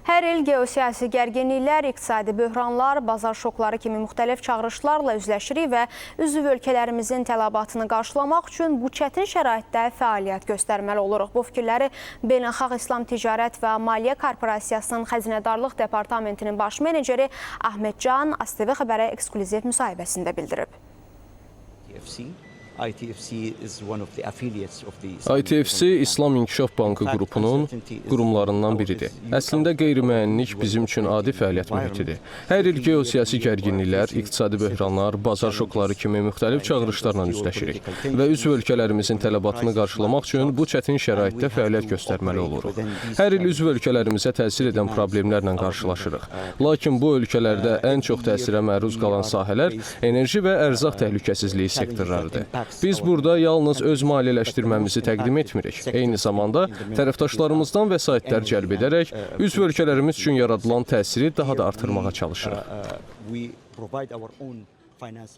Hər il geosiyasi gərginliklər, iqtisadi böhranlar, bazar şokları kimi müxtəlif çağırışlarla üzləşirik və üzv ölkələrimizin tələbatını qarşılamaq üçün bu çətin şəraitdə fəaliyyət göstərməli oluruq. Bu fikirləri Beynəlxalq İslam Ticarət və Maliyyə Korporasiyasının Xəzinədarlıq Departamentinin baş meneceri Ahmet Can ASTV xəbərə eksklüziv müsahibəsində bildirib. ITFC is one of the affiliates of the ITFC İslam İnkişaf Bankı qrupunun qurumlarından biridir. Əslində qeyri-müəyyənlik bizim üçün adi fəaliyyət mühitidir. Hər il geosiyasi gərginliklər, iqtisadi böhranlar, bazar şokları kimi müxtəlif çağırışlarla üzləşirik və üzv ölkələrimizin tələbatını qarşılamaq üçün bu çətin şəraitdə fəaliyyət göstərməli oluruq. Hər il üzv ölkələrimizə təsir edən problemlərlə qarşılaşırıq. Lakin bu ölkələrdə ən çox təsirə məruz qalan sahələr enerji və ərzaq təhlükəsizliyi sektorlarıdır. Biz burada yalnız öz maliyyələşdirməmizi təqdim etmirik. Eyni zamanda tərəfdaşlarımızdan vəsaitlər cəlb edərək üzv ölkələrimiz üçün yaradılan təsiri daha da artırmağa çalışırıq. We provide our own financing.